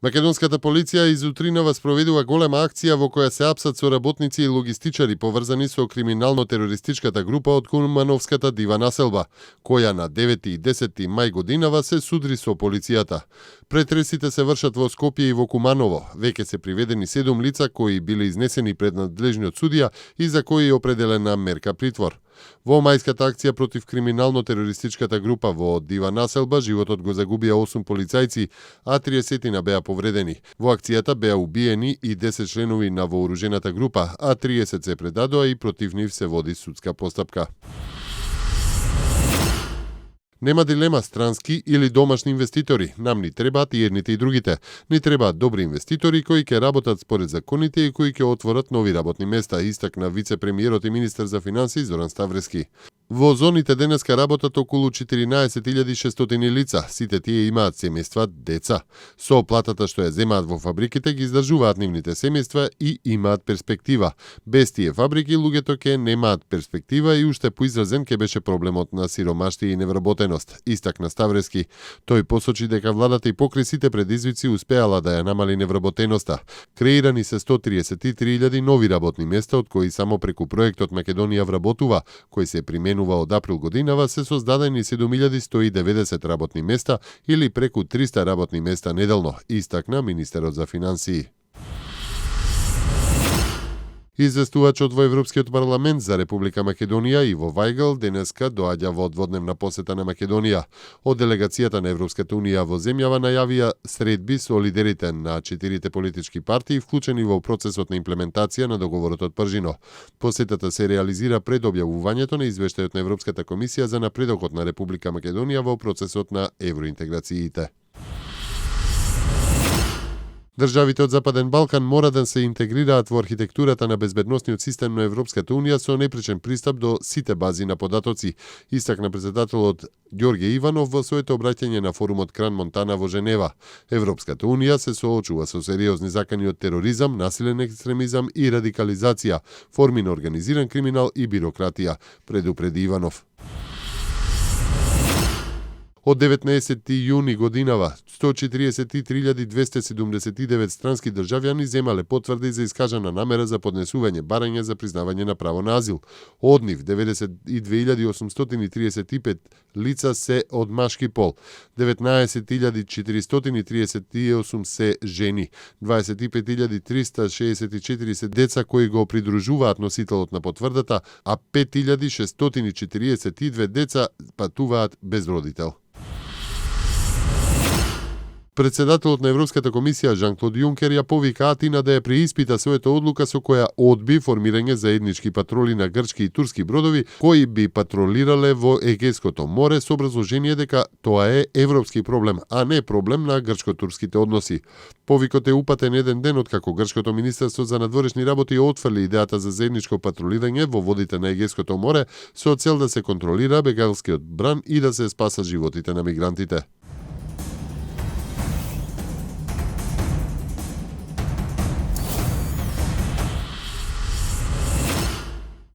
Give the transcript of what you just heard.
Македонската полиција изутринава спроведува голема акција во која се апсат со работници и логистичари поврзани со криминално-терористичката група од Кумановската дива населба, која на 9 и 10 мај годинава се судри со полицијата. Претресите се вршат во Скопје и во Куманово. Веќе се приведени 7 лица кои биле изнесени пред надлежниот судија и за кои е определена мерка притвор. Во мајската акција против криминално-терористичката група во дива населба животот го загубија 8 полицајци, а 30 беа повредени. Во акцијата беа убиени и 10 членови на вооружената група, а 30 се предадоа и против нив се води судска постапка. Нема дилема странски или домашни инвеститори. Нам ни требаат и едните и другите. Ни требаат добри инвеститори кои ќе работат според законите и кои ќе отворат нови работни места, истакна вице-премиерот и министер за финансии Зоран Ставрески. Во зоните денеска работат околу 14.600 лица. Сите тие имаат семејства, деца. Со платата што ја земаат во фабриките ги издржуваат нивните семејства и имаат перспектива. Без тие фабрики луѓето ќе немаат перспектива и уште поизразен ќе беше проблемот на сиромаштија и невработеност, истакна Ставрески. Тој посочи дека владата и покрај сите предизвици успеала да ја намали невработеноста. Креирани се 133.000 нови работни места, од кои само преку проектот Македонија вработува, кој се применува од април годинава, се создадени 7.190 работни места или преку 300 работни места неделно, истакна министерот за финансии. Известувачот во Европскиот парламент за Република Македонија Иво Вајгал денеска доаѓа во дводневна посета на Македонија. Од делегацијата на Европската унија во земјава најавија средби со лидерите на 4 политички партии вклучени во процесот на имплементација на договорот од Пржино. Посетата се реализира пред објавувањето на извештајот на Европската комисија за напредокот на Република Македонија во процесот на евроинтеграциите. Државите од Западен Балкан мора да се интегрираат во архитектурата на безбедносниот систем на Европската унија со непречен пристап до сите бази на податоци, истакна председателот Ѓорѓе Иванов во своето обраќање на форумот Кран Монтана во Женева. Европската унија се соочува со сериозни закани од тероризам, насилен екстремизам и радикализација, форми на организиран криминал и бирократија, предупреди Иванов. Од 19 јуни годинава 143.279 странски државјани земале потврди за искажана намера за поднесување барање за признавање на право на азил. Од нив 92.835 лица се од машки пол, 19.438 се жени, 25.364 се деца кои го придружуваат носителот на потврдата, а 5.642 деца патуваат без родител. Председателот на Европската комисија Жан-Клод Јункер ја повика Атина да ја преиспита својата одлука со која одби формирање заеднички патроли на грчки и турски бродови кои би патролирале во Егејското море со образложение дека тоа е европски проблем, а не проблем на грчко-турските односи. Повикот е упатен еден ден откако грчкото министерство за надворешни работи отфрли идејата за заедничко патролирање во водите на Егејското море со цел да се контролира бегалскиот бран и да се спасат животите на мигрантите.